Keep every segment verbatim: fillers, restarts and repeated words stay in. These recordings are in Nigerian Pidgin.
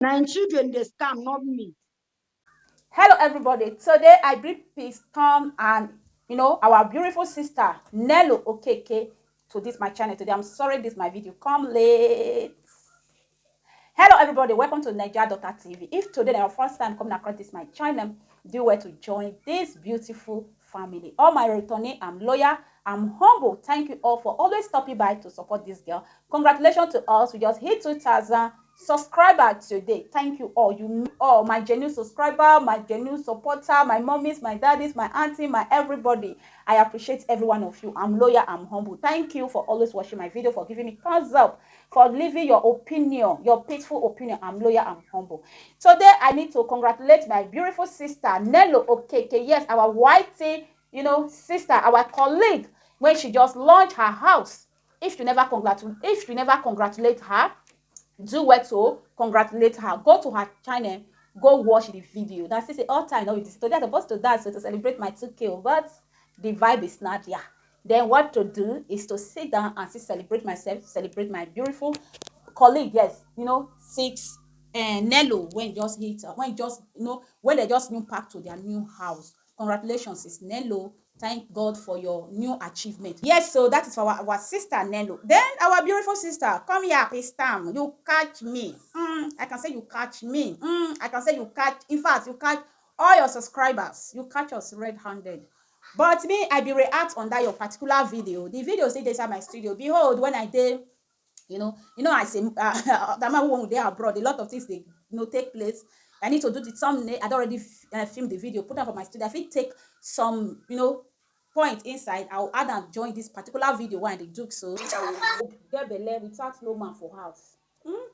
Na im children dey scam, not me. Hello, everybody. Today I bring Peace Tom and, you know, our beautiful sister Nello Okeke to this my channel today. I'm sorry, this my video come late. Hello, everybody. Welcome to Niger Daughter T V. If today na your first time coming across this my channel, do well to join this beautiful family. All my returning, I'm loyal, I'm humble. Thank you all for always stopping by to support this girl. Congratulations to us. We just hit two thousand subscriber today. Thank you all. You all, my genuine subscriber, my genuine supporter, my mommies, my daddies, my auntie, my everybody. I appreciate every one of you. I'm loyal, I'm humble. Thank you for always watching my video, for giving me thumbs up, for leaving your opinion, your peaceful opinion. I'm loyal, I'm humble. Today I need to congratulate my beautiful sister Nello Okeke. Yes, our Y T, you know, sister, our colleague, when she just launched her house. If you never congratulate, if you never congratulate her, do well to congratulate her. Go to her channel, go watch the video. That's it. All time now, it is today I'm supposed to dance, so to celebrate my two K, but the vibe is not there. Then what to do is to sit down and still celebrate myself, celebrate my beautiful colleague. Yes, you know, six and Nello, when just hit, uh, when just, you know, when they just new pack to their new house. Congratulations, is Nello. Thank God for your new achievement. Yes, so that is for our, our sister Nello. Then our beautiful sister, come here, Peace Tom. You catch me. Mm, I can say you catch me. Mm, I can say you catch, in fact, you catch all your subscribers. You catch us red-handed. But me, I be react on that your particular video. The video say this at my studio. Behold, when I did, you know, you know, I say, uh, that my one day abroad, a lot of things they, you know, take place. I need to do the thumbnail. I'd already f- uh, filmed the video, put up on my studio. I fit take some, you know, point inside. I'll add and join this particular video when they do so. Get belle without no man for house. Hmm?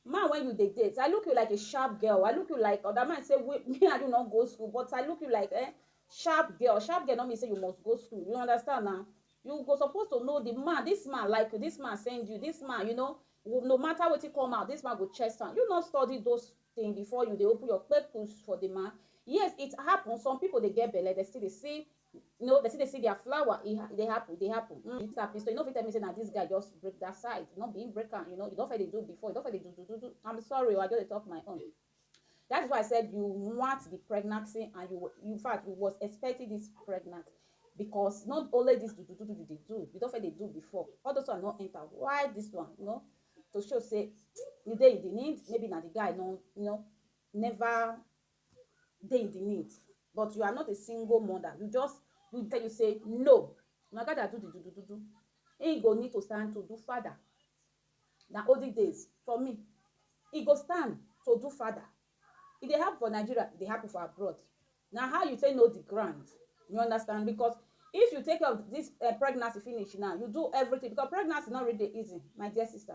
Man, when you dey date, I look you like a sharp girl. I look you like other man say, "Wait, me, I do not go school," but I look you like, eh, sharp girl. Sharp girl not mean say you must go school. You understand now? You go supposed to know the man. This man like you. This man send you. This man, you know, no matter what he come out, this man go chest on. You not study those things before you they open your purpose for the man. Yes, it happens. Some people they get belle, they still they see, you know, they see they see their flower. It, ha- they happen, they happen. Mm, it's happen. So you know, if you tell me say now this guy just break that side, not being breaker, you know, you don't feel they do before, you don't feel they do do do do. I'm sorry, I just dey talk my own. That's why I said you want the pregnancy, and you, in fact, you was expecting this pregnant, because not only this do do do do do they do, you don't feel they do before. All those one not enter. Why this one? You know, to show say you dey in the need, maybe not the guy, no, you know, never dey in the need. But you are not a single mother. You just, you tell you say no. My God, I do the do do do do. He go need to stand to do father. Now all the days for me, he go stand to do father. If they happen for Nigeria, they happen for abroad. Now how you say no the grant? You understand? Because if you take care of this uh, pregnancy finish now, you do everything, because pregnancy not really easy, my dear sister.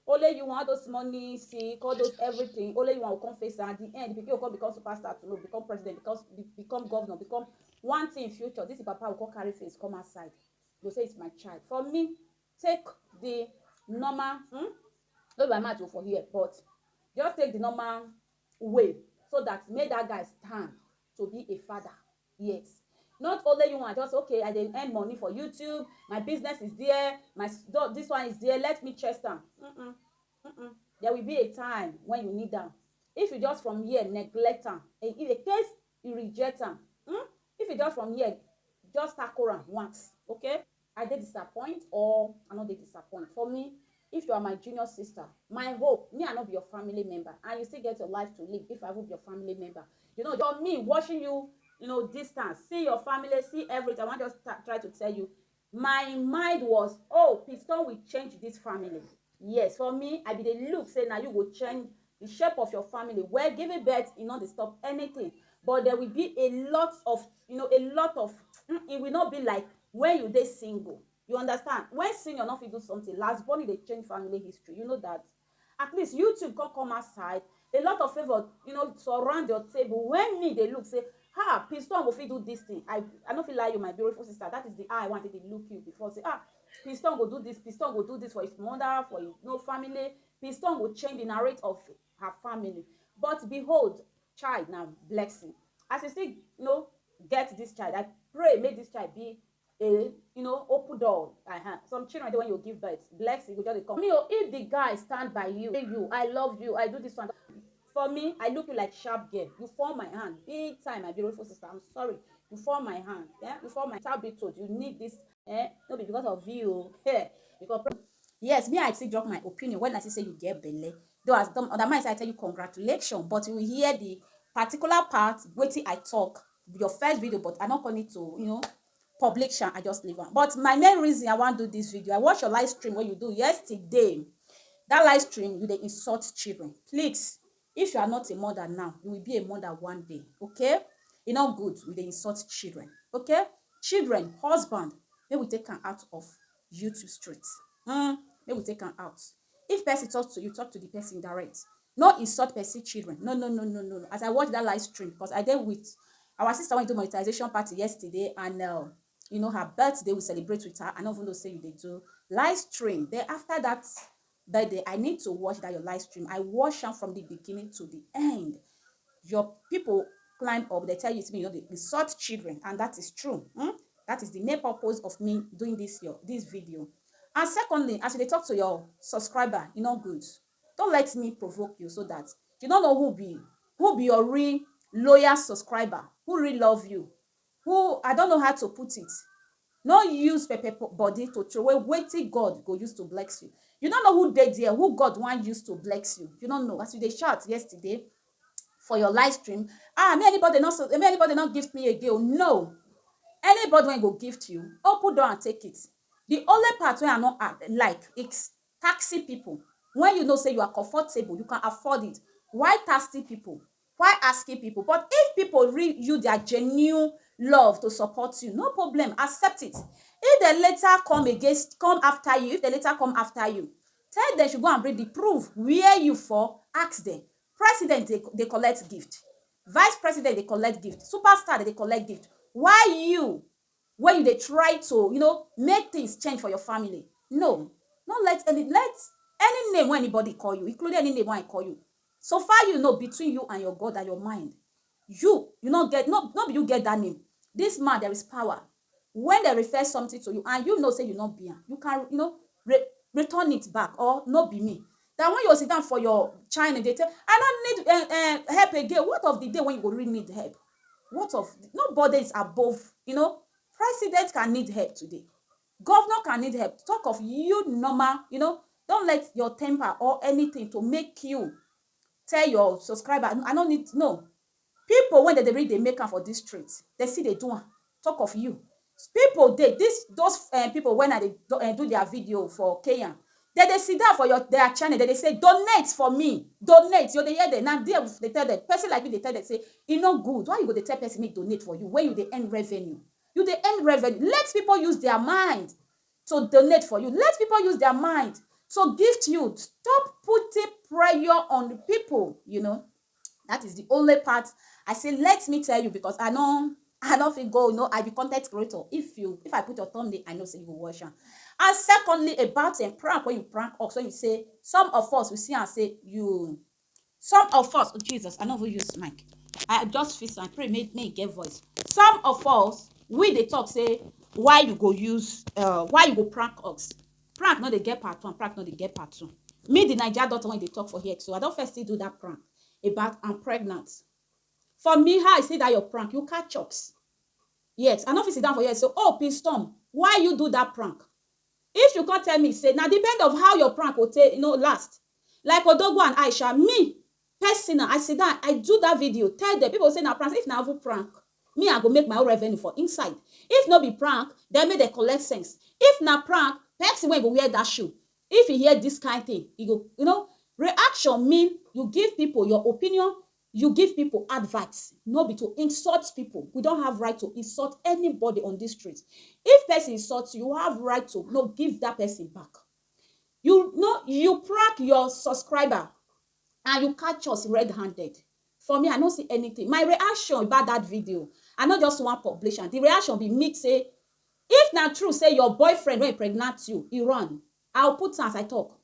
Only you want those money, sick, all those everything. Only you want to come face, and at the end, you will come become superstar to know, become president, become be- become governor, become one thing in future. This papa will come carry face, come outside. You say it's my child. For me, take the normal. Hmm? No be my mouth for here, but just take the normal way, so that make that guy stand to be a father. Yes. Not only you want just, okay, I dey earn money for YouTube, my business is there, my s- do- this one is there, let me chest am. Mm-mm. Mm-mm. There will be a time when you need am. If you just from here neglect am, in in a case you reject am, hmm? If you just from here just tackle am once, okay? I dey disappoint or I no dey disappoint? For me, if you are my junior sister, my hope, me I no be your family member, and you still get your life to live. If I would be your family member, you know, for me watching you, you know, distance, see your family, see everything, I want just ta- try to tell you, my mind was, oh, Piston will change this family. Yes, for me, I be the look say now you go change the shape of your family. Well, giving birth, you know, they stop anything, but there will be a lot of, you know, a lot of, mm, it will not be like when you dey single. You understand? When senior not fit do something, last born they change family history. You know that. At least YouTube can come outside. A lot of favor, you know, surround your table. When me they look say, ha, Piston go fit do this thing. I I don't feel like you, my beautiful sister. That is the eye I wanted to look you before. Say, ah, Piston go do this. Piston go do this for his mother, for his, you know, family. Piston go change the narrative of her family. But behold, child now blessing. As you still, you know, get this child, I pray make this child be a, you know, open door. Uh-huh. Some children, when you give birth, blessing go just dey come. Me, oh, if the guy stand by you, say you, I love you, I do this one. For me, I look you like sharp girl. You fall my hand big time, my beautiful sister. I'm sorry. You fall my hand. Yeah? You fall my, truth be told, you need this. Eh? No be because of you. Eh? Because, yes, me, I still drop my opinion when I see say you get belle. Though, as some other man say, I tell you congratulations, but you hear the particular part, wetin I talk, your first video, but I no call it to, you know, publication, I just leave am. But my main reason I wan do this video, I watch your live stream wey you do yesterday. That live stream, you dey insult children. Please, if you are not a mother now, you will be a mother one day, okay? E no good, you dey insult children, okay? Children, husband, make we take am out of YouTube street. Mm, make we take am out. If person talk to you, talk to the person direct. No insult person children. No, no, no, no, no. As I watch that live stream, because I dey with our sister went to monetization party yesterday, and, uh, you know, her birthday, we celebrate with her. I no even know say you dey do live stream. Then after that birthday, I need to watch that your live stream. I watch am from the beginning to the end. Your people climb up, they tell you, it's me, you know, they insult children, and that is true. Hmm? That is the main purpose of me doing this, your, this video. And secondly, as you dey talk to your subscriber, e no good. Don't let me provoke you so that you don't know who be, who be your real loyal subscriber, who really love you, who, I don't know how to put it. No use pepper po-, body to throw away wetin God go use to bless you. You don't know who dey there, who God wan use to bless you. You don't know. As you dey shout yesterday for your live stream, ah, me anybody no so, me anybody no gift me again. Oh, no. Anybody wey go gift you, open door and take it. The only part wey I no, ah, like, it's taxi people. When you know say you are comfortable, you can afford it. Why taxi people? Why asking people? But if people read you their genuine love to support you, no problem, accept it. If they later come against, come after you, if they later come after you, tell them should go and bring the proof where you for, ask them. President, they, they collect gift. Vice president, they collect gift. Superstar, they collect gift. Why you, when you dey try to, you know, make things change for your family? No. No let any, let any name wey anybody call you, including any name wey I call you. So far, you know, between you and your God and your mind, you, you no get, no, no be you get that name. This man, there is power. When they refer something to you and you know say you no be am, you can, you know, re-, return it back, or no be me. That when you sit down for your channel, they tell, "I don't need, uh, uh, help again." What of the day when you go really need help? What of, nobody is above, you know, president can need help today. Governor can need help. Talk of you normal, you know, don't let your temper or anything to make you tell your subscriber, "I no need," no. People, when they, they read, they make am for this street. They see, they do am. Talk of you. People, they, this, those, uh, people, when I dey do, uh, do their video for Kenya, they, they sit down for your, their channel, they, they say, "Donate for me, donate." You dey hear them. Now, they, they tell them, person like me, they tell them, say, "E no good. Why you go dey tell person make donate for you when you dey earn revenue?" You dey earn revenue. Let people use their mind to donate for you. Let people use their mind to gift you. Stop putting pressure on the people, you know. That is the only part I say, let me tell you, because I know I don't think go, you know, I be content creator. If you, if I put your thumbnail, I know say you will watch am. And secondly, about a prank, when you prank us, when you say, some of us, we see and say, you, some of us, oh, Jesus, I no even use mic. I just feel and pray, make me get voice. Some of us, we dey talk say, "Why you go use, uh, why you go prank us?" Prank no dey get part one, prank no dey get part two. Me, the Naija daughter, when they talk for here, so I don't first still do that prank about I'm pregnant. For me, how I see that your prank, you catch us. Yes, I no fit sit down for here. So, oh, Pistom, why you do that prank? If you can't tell me, say, now depend of how your prank will take, you know, last. Like Odogwu and Aisha, me, personal, I sit down, I do that video, tell them, people say na prank. If na even prank, me, I go make my own revenue for inside. If no be prank, then make they collect sense. If na prank, person wey go wear that shoe, if he hear this kind thing, he go, you know, reaction mean you give people your opinion, you give people advice, no be to insult people. We don't have right to insult anybody on this street. If person insults you, you have right to no give that person back. You know, you prank your subscriber and you catch us red-handed. For me, I no see anything. My reaction about that video, I no just want publication. The reaction be me say, if na true say your boyfriend wey pregnant you, he run, I'll put am as I talk.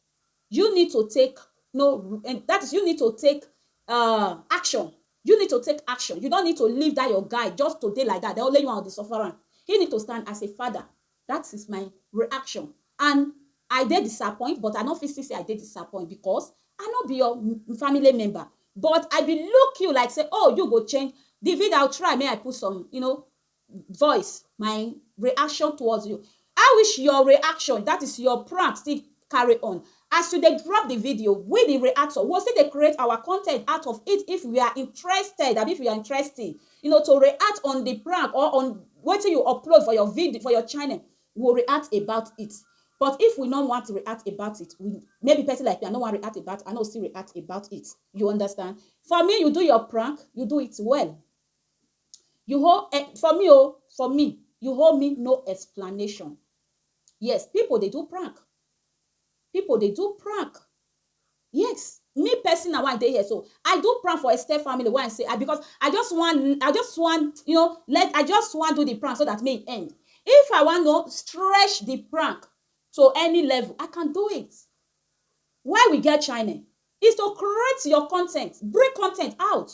You need to take, no, and that is, you need to take, uh, action. You need to take action. You don't need to leave that your guy just to dey like that. They only you want to suffer am. He need to stand as a father. That is my reaction. And I dey disappoint, but I no fit still say I dey disappoint because I no be your m-, family member. But I be look you like say, oh, you go change. The video, I'll try, may I put some, you know, voice, my reaction towards you. I wish your reaction, that is your prank, still carry on. As you dey drop the video, we the reactor, we'll still dey create our content out of it if we are interested, and if we are interested, you know, to react on the prank or on wetin you upload for your video, for your channel, we'll react about it. But if we no want to react about it, we, maybe person like me, I no wan react about, I no still react about it. You understand? For me, you do your prank, you do it well. You hold, eh, for me, oh, for me, you hold me no explanation. Yes, people dey do prank. People dey do prank. Yes, me person na why I dey here so. I do prank for Esther family. Why I say, I, because I just want, I just want, you know, let, I just want do the prank so that may end. If I want to stretch the prank to any level, I can do it. Why we get channel? Is to create your content, bring content out.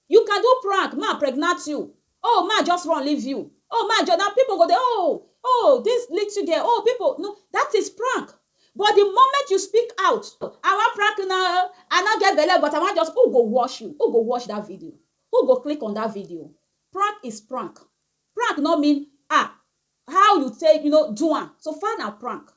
You can do prank, man pregnant you. Oh, man just run leave you. Oh, man just, now people go there, oh, oh, this little girl. Oh, people, no, that is prank. But the moment you speak out, I want prank now, I not get belle, but I want just, who go watch you? Who go watch that video? Who go click on that video? Prank is prank. Prank not mean, ah, how you take, you know, do one. So far na prank.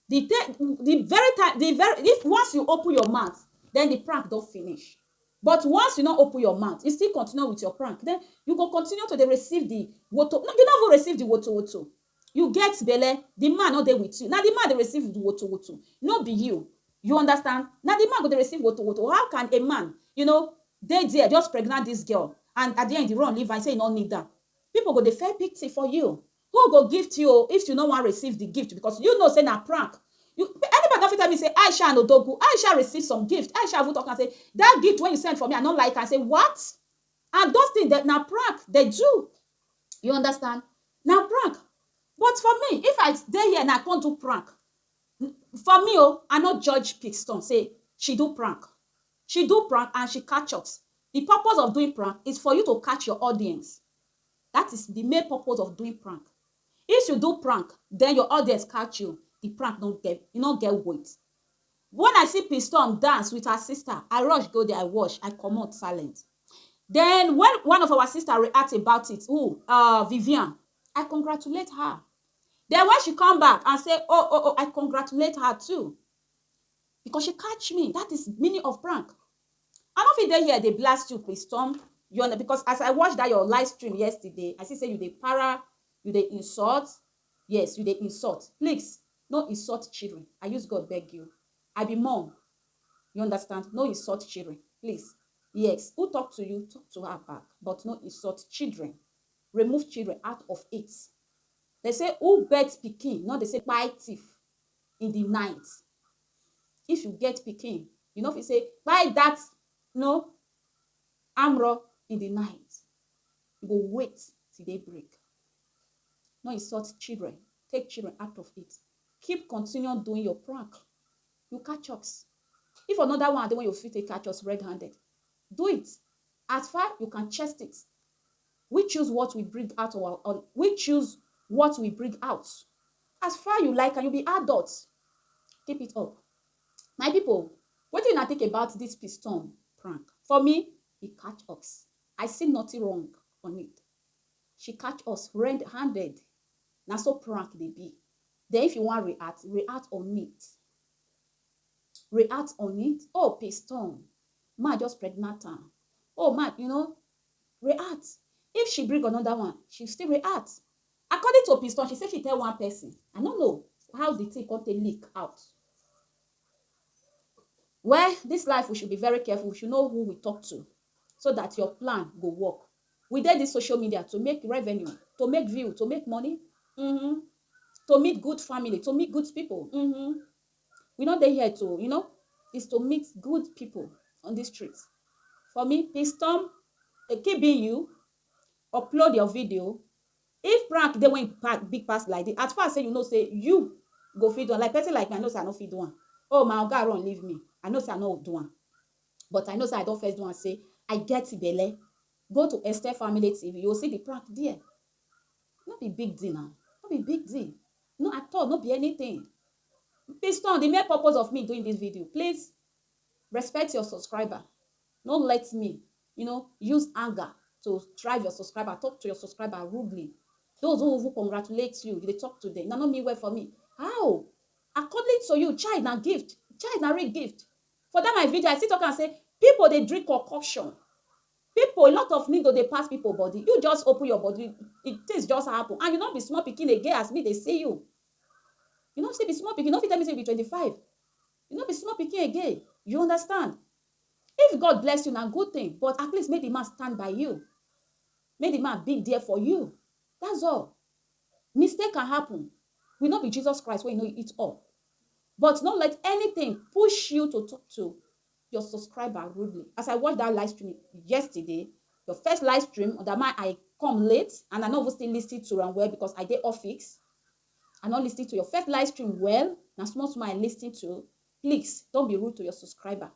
The te- the very time, the very, if once you open your mouth, then the prank don't finish. But once you not open your mouth, you still continue with your prank. Then you go continue to dey receive the woto. No, you never receive the woto woto. You get belle, the man not there with you. Now the man they receive the woto woto. No be you. You understand? Now the man go dey receive woto woto. How can a man, you know, dey there just pregnant this girl, and at the end he run leave and say he no need that? People go dey feel pity for you. Who go gift you if you no wan receive the gift? Because you know say na prank. You, anybody no fit tell me say Aisha and Odogwu, Aisha receive some gift. Aisha even talk and say that gift when you send for me, I no like. I say what? And those things that na prank they do. You understand? Na prank. But for me, if I dey here and I can't do prank, for me, oh, I not judge Piston. Say she do prank. She do prank and she catch us. The purpose of doing prank is for you to catch your audience. That is the main purpose of doing prank. If you do prank, then your audience catch you. The prank don't get, you not get weight. When I see Piston dance with her sister, I rush go there, I watch, I comot silent. Then when one of our sister react about it, who, uh, Vivian, I congratulate her. Then when she come back and say, oh, oh, oh, I congratulate her too. Because she catch me. That is meaning of prank. I no fit dey here dey blast you, Piston. You know, because as I watch that your live stream yesterday, I see say you dey para, you dey insult. Yes, you dey insult. Please, no insult children. I use God beg you. I be mom. You understand? No insult children, please. Yes, who talk to you, talk to her back, but no insult children. Remove children out of it. They say who bet pikin, no, they say kpai thief in the night. If you get pikin, you know, if you say, buy that, no, armor in the night. You go wait till daybreak. No insult children. Take children out of it. Keep continue doing your prank. You catch us. If another one, the one you fit take catch us red-handed, do it. As far you can chest it. We choose what we bring out of our, or we choose what we bring out. As far you like, and you be adults. Keep it up. My people, what do you think about this Piston prank? For me, he catch us. I see nothing wrong on it. She catch us red-handed. Na so prank dey be. Then if you wan react, react on it. React on it. Oh, Piston. Ma just pregnant am. Oh, ma, you know, react. If she bring another one, she still react. According to Piston, she say she tell one person. I no know how the thing come take leak out. Well, this life we should be very careful. We should know who we talk to so that your plan go work. We dey this social media to make revenue, to make view, to make money, mm-hmm, to meet good family, to meet good people. Mm-hmm. We no dey here to, you know, is to meet good people on this street. For me, Piston, eh, keep being you, upload your video. If prank dey when pa-, big pass like this, as far as say you know say you go fit do am, like person like me, I know say I no fit do am. Oh, my oga run leave me. I know say I no do am. But I know say I don first do am, say I get belle. Go to Esther Family T V, you go see the prank there. No be big deal now. No be big deal. No, at all, no be anything. Piston, the main purpose of me doing this video, please respect your subscriber. No let me, you know, use anger to drive your subscriber, talk to your subscriber rudely. Those who even congratulate you, you dey talk to them. Na no mean well for me. How? According to you, child na gift. Child na real gift. For that my video, I still talk and say people dey drink concoction. People, a lot of needle dey pass people body. You just open your body, it things just happen, and you no be small pikin again as me dey see you. You no still be small pikin. You no fit tell me say you be twenty-five. You no be small pikin again. You understand? If God bless you, na good thing, but at least make the man stand by you. Make the man be there for you. That's all. Mistake can happen. We no be Jesus Christ wey you know eat all. But no let anything push you to talk to your subscriber rudely. As I watched that live stream yesterday, your first live stream, that man, I come late and I no even still listen to am well because I dey office. I no listen to your first live stream well. Na small small I listen to. Please, don't be rude to your subscriber.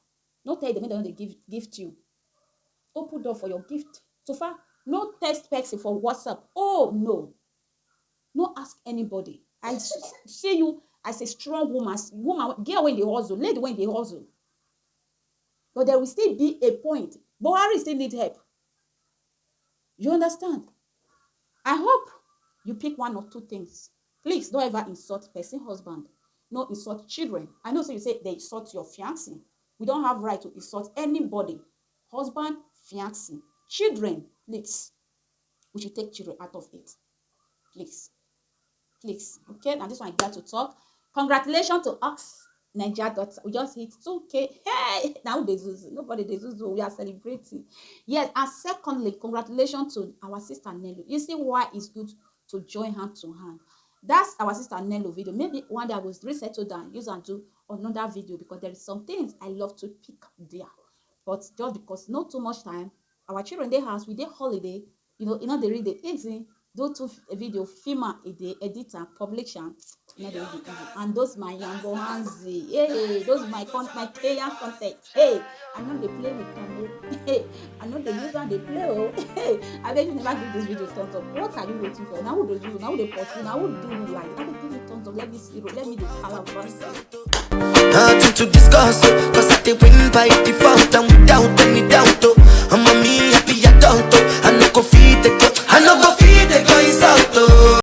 No tell them make dem no dey give gift you. Open door for your gift. So far, no text person for WhatsApp. Oh no. No ask anybody. I s- see you as a strong woman, as woman, girl wey dey hustle, lady wey dey hustle. But there will still be a point. Buhari still need help. You understand? I hope you pick one or two things. Please don't ever insult person husband. No insult children. I know say you say they insult your fiancé. We don't have right to insult anybody. Husband, fiancé, children, please. We should take children out of it. Please. Please. Okay, now this one I got to talk. Congratulations to Ox Niger daughter. We just hit two K. Hey, now they zuzu. Nobody they zuzu. We are celebrating. Yes, and secondly, congratulations to our sister Nello. You see why it's good to join hand to hand. That's our sister Nello video. Maybe one day I will resettle down, use and do another video because there is some things I love to pick there. But just because not too much time, our children they house, we dey holiday, you know, you know they read the easy, do two f- video, film am, e dey edit and publish am. You know they read the easy. And those my Yango Hanzi, hey, those my con my Kenyan content, hey, I know they play with them, oh. Hey, I know they use and they play, oh. Hey, I bet you never give this video thumbs up. What are you waiting for? Now who do you? Now who they pursue? Now who do you like? Now they give me thumbs up. Let me see. Let me the power of us. Nothing to discuss, oh, cause I dey win by default and without any doubt, oh.